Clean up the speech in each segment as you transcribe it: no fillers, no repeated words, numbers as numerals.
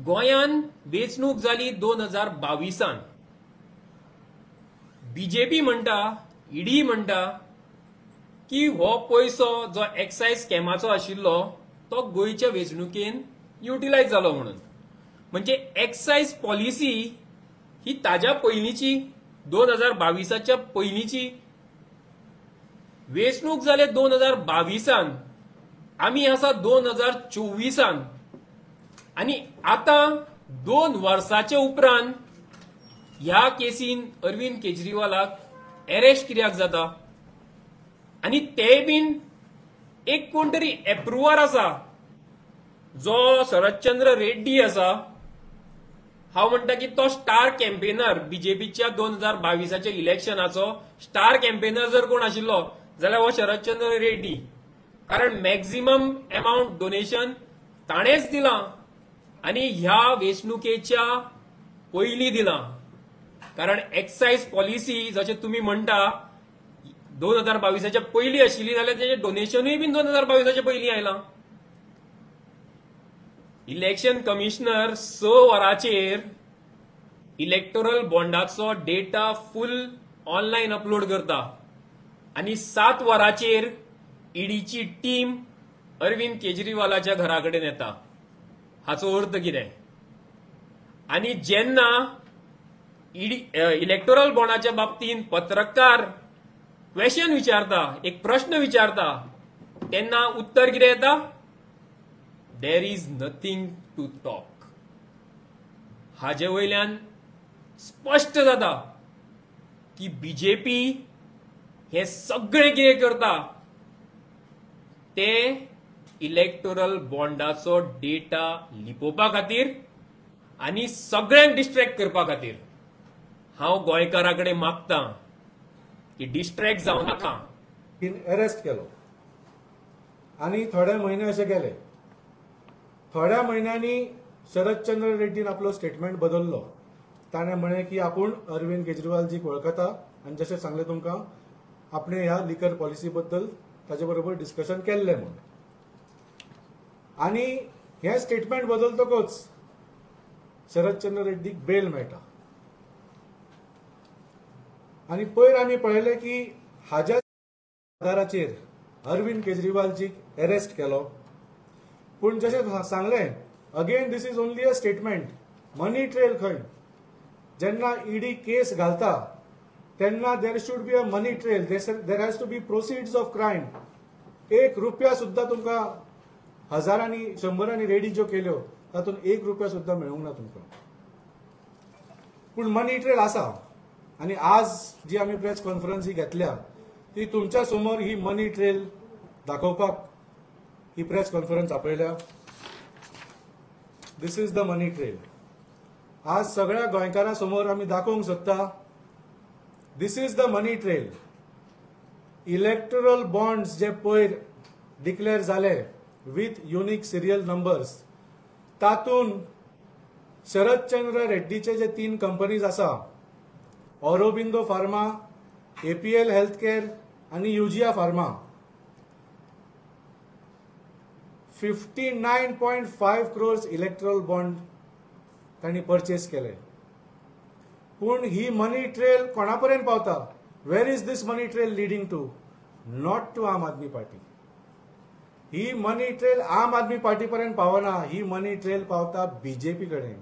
गोंयान वेंचणूक जाली 2022 बीजेपी म्हणटा, ईडी म्हणटा की हो पयसो जो एक्सायज स्कॅमाचो आशिल्लो तो गोंयच्या वेंचणुकेन युटिलायज जालो म्हणून. म्हणजे एक्सायज पॉलिसी ही ताज्या पयलींची 2022च्या पयलींची. वेंचणूक जाले 2022 आमी आसा 2024 आनी आतां 2 वर्साच्या उपरांत ह्या केसीन अरविंद केजरीवालाक अरेस्ट कित्याक जाता? आनी ते बीन एक कोण तरी एप्रुवर आसा जो शरदचंद्र रेड्डी आसा. हांव म्हणटा की तो स्टार कॅम्पेनर, बीजेपीच्या 2022च्या इलेक्शनाचो स्टार कॅम्पेनर जर कोण आशिल्लो जाल्यार हो शरदचंद्र रेड्डी, कारण मॅक्झिमम एमावंट डोनेशन ताणेंच दिलां आनी ह्या वेंचणुकेच्या पयलीं दिलां. कारण एक्सायज पॉलिसी जशें तुमी म्हणटा 2022च्या पयलीं आशिल्ली जाल्यार तेजें डोनेशनूय बीन 2022च्या पयलीं आयलां. इलेक्शन कमिशनर 6 वरांचेर इलेक्टोरल बॉन्डाचो डेटा फूल ऑनलायन अपलोड करता आनी 7 वरांचेर ईडीची टीम अरविंद केजरीवालाच्या घरा कडेन येता. हाचो अर्थ कितें? आनी जेन्ना ईडी इलेक्टोरल बॉन्डाच्या बाबतींत पत्रकार क्वेश्चन विचारता, एक प्रश्न विचारता, तेन्ना उत्तर कितें येता? There is nothing to talk. हाजे वयल्यान स्पश्ट जाता की बीजेपी हे सगळें कितें करता ते इलेक्टोरल बॉन्डाचो डेटा लिपोवपा खातीर आनी सगळ्यांक डिस्ट्रॅक्ट करपा खातीर. हांव गोंयकारा कडेन मागता की डिस्ट्रॅक्ट जावं नाका. अरेस्ट केलो आनी थोडे म्हयने अशे गेले. थोड्या म्हयन्यांनी शरदचंद्र रेड्डीन आपलो स्टेटमेंट बदललो. ताणें म्हळें की आपूण अरविंद केजरीवालजीक वळखता आनी जशें सांगलें तुमकां आपणे ह्या लिकर पॉलिसी बद्दल ताजे बरोबर डिस्कशन केल्लें म्हूण. आनी हें स्टेटमेंट बदलतकच शरदचंद्र रेड्डीक बेल मेळटा. आनी पयर आमी पळयलें की हाज्या आधाराचेर अरविंद केजरीवालजीक अरेस्ट केलो. पूण जशें सांगलें, again this is only a statement. Money trail खंय? जेन्ना ईडी केस घालता तेन्ना there should be a money trail, there has to be proceeds of crime. 1 रुपया सुद्दां तुमकां हजारांनी शंबरांनी रेडी ज्यो केल्यो तातूंत 1 रुपया सुद्दां मेळूंक ना तुमकां. पूण मनी ट्रेल आसा आनी आज जी आमी प्रेस कॉन्फरन्स ही घेतल्या ती तुमच्या समोर ही मनी ट्रेल दाखोवपाक ही प्रेस कॉन्फरन्स आपयल्या. This is the money trail. आज सगळ्या गोंयकारां समोर आमी दाखोवंक सोदता. This is the money trail. Electoral bonds जे पयर डिक्लेअर जाले विथ युनिक सिरियल नंबर्स, तातूंत शरदचंद्र रेड्डीचे जे 3 कंपनीज आसा, Aurobindo pharma, APL health care आनी Eugia pharma, 59.5 crores electoral bond तांणी परचेस केले. पूण ही मनी ट्रेल कोणा पर्यंत पावता? Where is this money trail leading to? Not to Aam Aadmi Party. He money trail Aam Aadmi party पर्यंत पावना, ही मनी ट्रेल पावता बीजेपी कडेन.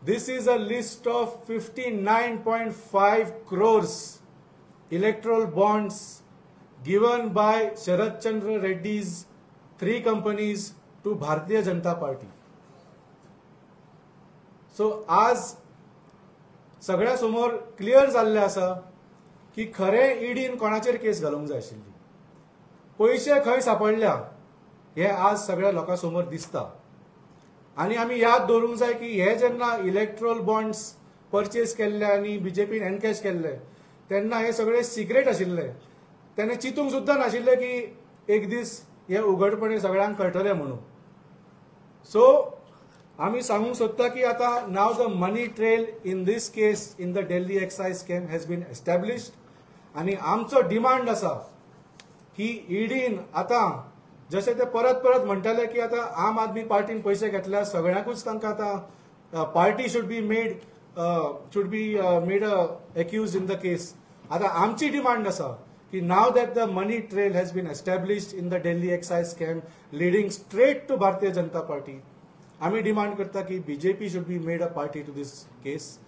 This is a list of 59.5 crores electoral bonds given by Sharad Chandra Reddy's 3 companies to Bharatiya Janata Party. So आज सगळ्या समोर clear जाल्लें आसा की खरें ईडीन कोणाचेर केस घालूंक जाय आशिल्ली, पयशे खंय सापडल्या हे आज सगळ्या लोकां समोर दिसता. आनी आमी याद दवरूंक जाय की हे जेन्ना इलेक्ट्रोल बॉन्ड्स परचेस केल्ले आनी बीजेपीन एनकॅश केल्ले तेन्ना हे सगळे सिक्रेट आशिल्ले. तेन्ना चिंतूंक सुद्दां नाशिल्लें की एक दीस हे उघडपणे सगळ्यांक कळटलें म्हणून. सो आमी सांगूंक सोदता की आतां now the money trail in this case in the Delhi excise scam has been established. आनी आमचो डिमांड आसा की ईडीन आतां जशें ते परत परत म्हणटाले की आतां आम आदमी पार्टीन पयशे घेतल्या सगळ्यांकूच तांकां आतां party should be made accused in the case. आतां आमची डिमांड आसा की now that the money trail has been established in the Delhi excise scam leading straight to Bharatiya Janata Party, आमी डिमांड करता की BJP should be made a party to this case.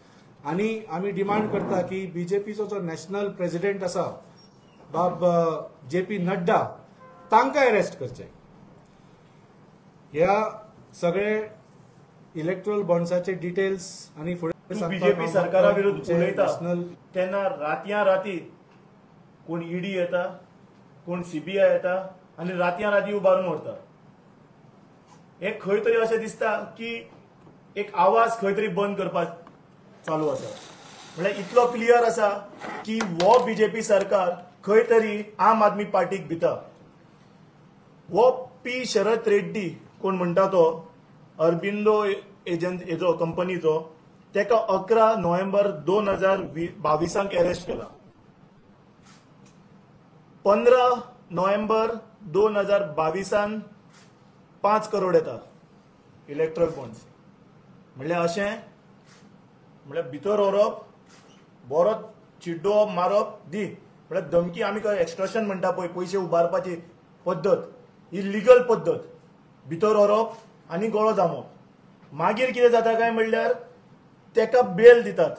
आनी आमी demand करता की बीजेपीचो जो नॅशनल प्रेसिडेंट आसा बाब जे पी नड्डा तांकां अरेस्ट करचे. ह्या सगळे इलेक्ट्रल बॉन्ड्साचे डिटेल्स आनी फुडें बीजेपी सरकारा विरुद्ध उलयता तेन्ना रातयां राती कोण ईडी येता, कोण सीबीआय येता आनी रातयां राती उबारून व्हरता. हे खंय तरी अशें दिसता की एक आवाज खंय तरी बंद करपाक चालू आसा. म्हणल्यार इतलो क्लियर आसा की हो बीजेपी सरकार खंय तरी आम आदमी पार्टीक भिता. हो पी शरद रेड्डी कोण म्हणटा तो अरबिंदो एजंट हेजो कंपनीचो, तेका 11 नोव्हेंबर 2022 अरेस्ट केला. 15 नोव्हेंबर 2022 5 करोड येता इलेक्ट्रल बॉन्ड्स. म्हणल्यार अशें म्हणल्यार भितर व्हरप, बरो चिड्डोवप, मारप दी, म्हणल्यार धमकी. आमी एक्स्ट्रोशन म्हणटा पळय, पयशे उबारपाची पद्दत ही लिगल पद्दत, भितर व्हरप आनी गळो दामप. मागीर कितें जाता काय म्हणल्यार तेका बेल दितात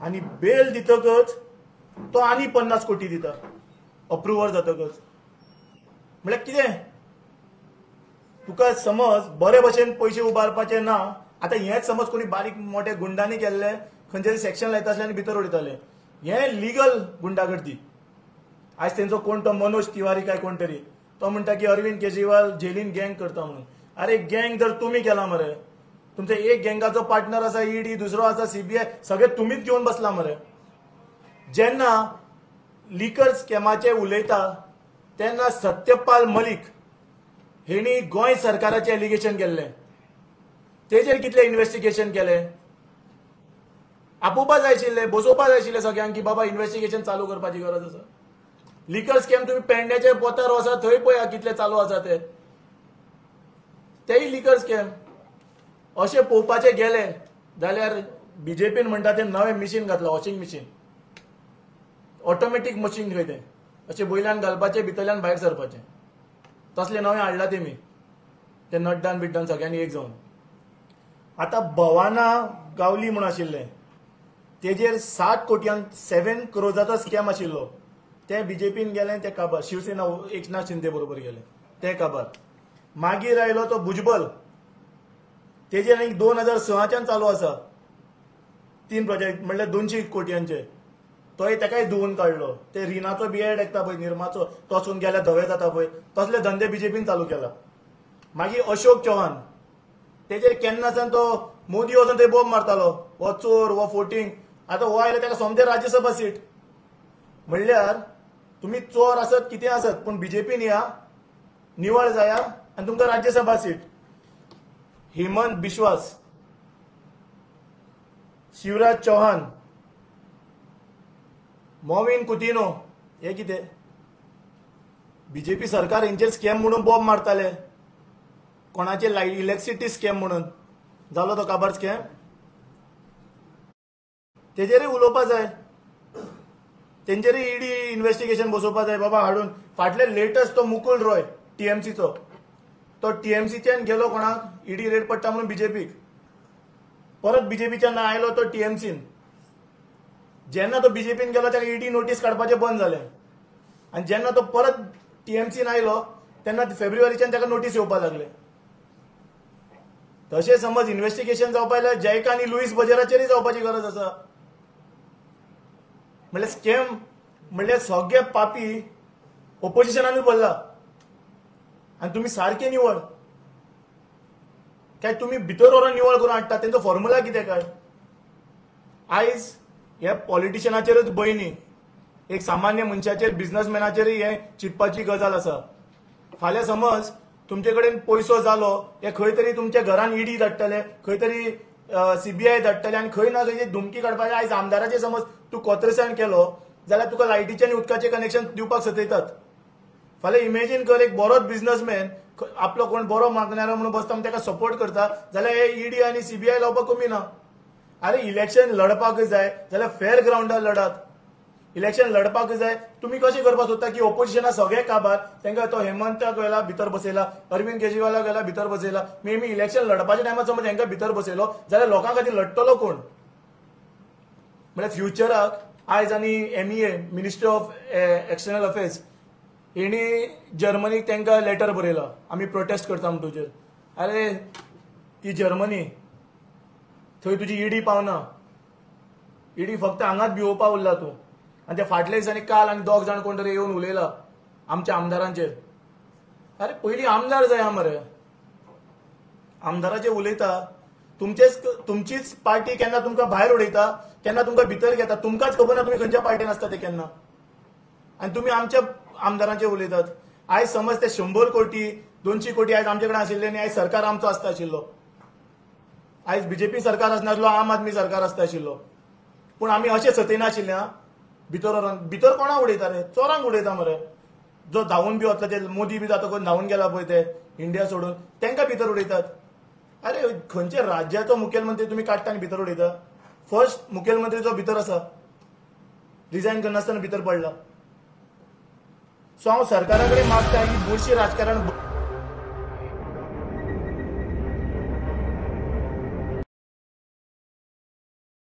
आनी बेल दितकच तो आनी 50 कोटी दिता अप्रुवर जातकच. म्हणल्यार कितें तुका समज बरे भशेन पयशे उबारपाचे ना. आतां हेंच समज कोणी बारीक मोठे गुंडांनी केल्ले खंयचे तरी सेक्शन लायता आसले आनी भितर उडयताले, हें लिगल गुंडागर्दी. आयज तेंचो कोण तो मनोज तिवारी काय कोण तरी तो म्हणटा की अरविंद केजरीवाल जेलीन गँग करता म्हणून. अरे गँग जर तुमी केला मरे, तुमचे एक गँगाचो पार्टनर आसा ईडी, दुसरो आसा सीबीआय, सगळे तुमीच घेवन बसला मरे. जेन्ना लिकर स्कॅमाचे उलयता तेन्ना सत्यपाल मलिक हेणी गोंय सरकाराचें एलिगेशन केल्लें, तेजेर कितलें इन्वेस्टिगेशन केलें. आपोवपा जाय आशिल्लें, बसोवपा जाय आशिल्लें सगळ्यांक की बाबा इन्वेस्टिगेशन चालू करपाची गरज आसा. लिकर स्कॅम तुमी पेडण्याचे पोतार वचा थंय पळया कितले चालू आसा ते, तेय लिकर स्कॅम. अशें पळोवपाचें गेले जाल्यार बीजेपीन म्हणटा तें नवें मिशीन घातलां, वॉशिंग मिशीन, ऑटोमॅटीक मशीन खंय तें, अशें वयल्यान घालपाचें भितरल्यान भायर सरपाचें, तसलें नवें हाडलां तेमी, ते नड्डान बिड्डान सगळ्यांनी एक जावन. आतां भवाना गावली म्हूण आशिल्लें तेजेर 7 कोट्यांक 7 क्रोजाचो स्कॅम आशिल्लो, ते बीजेपीन गेलें ते काबार, शिवसेना एकनाथ शिंदे बरोबर गेले ते काबार. मागीर आयलो तो भुजबल, तेजेर आनी 2006च्यान चालू आसा 3 प्रोजेक्ट म्हणल्यार 200 कोट्यांचे, तोय तेकाय धुवून काडलो. ते रिनाचो बिएड येता पळय निर्माचो, तो वचून गेल्यार धवे जाता पळय, तसले धंदे बीजेपीन चालू केला. मागीर अशोक चव्हाण, तेजेर केन्नासान तो मोदी वचून थंय बोब मारतालो, हो चोर, हो फोटिंग. आतां हो आयलो तेका सोमते राज्यसभा सीट. म्हणल्यार तुमी चोर आसत कितें आसत पूण बीजेपीन या, निवळ जाया आनी तुमकां राज्यसभा सीट. हेमंत बिश्वास, शिवराज चौहान, मोविन कुतिनो, हे कितें बीजेपी सरकार हेंचेर स्कॅम म्हणून बॉम्ब मारताले, कोणाचे इलेक्ट्रिसिटी स्कॅम म्हणून जालो तो काबार स्कॅम, तेजेरय उलोवपा जाय, तेंचेरय ईडी इन्वेस्टिगेशन बसोवपा जाय बाबा हाडून. फाटले लेटस्ट तो मुकुल रॉय टीएमसीचो, तो टीएमसीच्यान गेलो कोणाक ईडी रेड पडटा म्हणून बीजेपीक, परत बीजेपीच्यान आयलो तो टीएमसीन. जेन्ना तो बीजेपीन गेलो ताका ईडी नोटीस काडपाचें बंद जालें, आनी जेन्ना तो परत टीएमसीन आयलो तेन्ना फेब्रुवारीच्यान ताका नोटीस येवपाक लागले. तशें समज इन्वेस्टिगेशन जावपा जाल्यार जयका आनी लुईस बजेराचेरय जावपाची गरज आसा. म्हणल्यार स्कॅम म्हणल्यार सगळे पापी ओपोजिशनानूच भरला आनी तुमी सारके निवळ काय तुमी भितर व्हरून निवळ करून हाडटा, तेंचो फॉर्मुला कितें काय. आयज हे पॉलिटिशनाचेरूच भंय न्ही, एक सामान्य मनशाचेर, बिजनसमॅनाचेरय हें चिंतपाची गजाल आसा. फाल्यां समज तुमचे कडेन पयसो जालो, हे खंय तरी तुमच्या घरान ईडी धाडटले, खंय तरी सीबीआय धाडटले आनी खंय ना खंय धमकी काडपाचे. आयज आमदाराचे समज तूं कोत्रसाण केलो जाल्यार तुका लायटीचें आनी उदकाचें कनेक्शन दिवपाक सतयतात. फाल्यां इमेजीन कर, एक बरोच बिझनसमॅन आपलो कोण बरो मागणारो म्हणून बसता म्हूण ताका सपोर्ट करता जाल्यार हे ईडी आनी सीबीआय लावपाक कमी ना. अरे इलेक्शन लढपाक जाय जाल्यार फेर ग्रावंडार लढात. इलेक्शन लढपाक जाय तुमी कशें करपाक सोदता की ओपोजिशना सगळे काबार, तांकां तो हेमंताक गेला भितर बसयला, अरविंद केजरीवालाक गेला भितर बसयला. मे बी इलेक्शन लढपाच्या टायमार समज तांकां भितर बसयलो जाल्यार लोकां खातीर लढटलो कोण? म्हळ्यार फ्युचराक आयज आनी MEA ministry of external affairs हेणी जर्मनीक तांकां लेटर बरयला आमी प्रोटेस्ट करता म्हण तुजेर. अरे ती जर्मनी, थंय तुजी ईडी पावना, ईडी फक्त हांगाच भिवोवपा उरला तूं. आनी ते फाटले दिसांनी काल आनी दोग जाण कोण तरी येवन उलयला आमच्या आमदारांचेर. अरे पयलीं आमदार जाय मरे, आमदाराचेर उलयता. तुमचेच तुमचीच पार्टी केन्ना तुमकां भायर उडयता, केन्ना तुमकां भितर घेता, तुमकांच खबर ना तुमी खंयच्या पार्टीन आसता ते केन्ना. आनी तुमी आमच्या आमदारांचेर उलयतात. आयज समज ते 100 कोटी 200 कोटी आयज आमचे कडेन आशिल्ले आनी आयज सरकार आमचो आसता आशिल्लो, आयज बीजेपी सरकार आसनासलो, आम आदमी सरकार आसता आशिल्लो. पूण आमी अशें सतयनाशिल्ले. भितर व्हरोन भितर कोणाक उडयता रे? चोरांक उडयता मरे. जो धांवून बी वतलो ते मोदी बी जातकच धांवून गेला पळय ते इंडिया सोडून, तांकां भितर उडयतात. अरे खंयच्या राज्याचो मुखेलमंत्री तुमी काडटा आनी भितर उडयता? फर्स्ट मुखेलमंत्री जो भितर आसा रिजायन करनासतना भितर पडला. सो हांव सरकारा कडेन मागता ही बुरशी राजकारण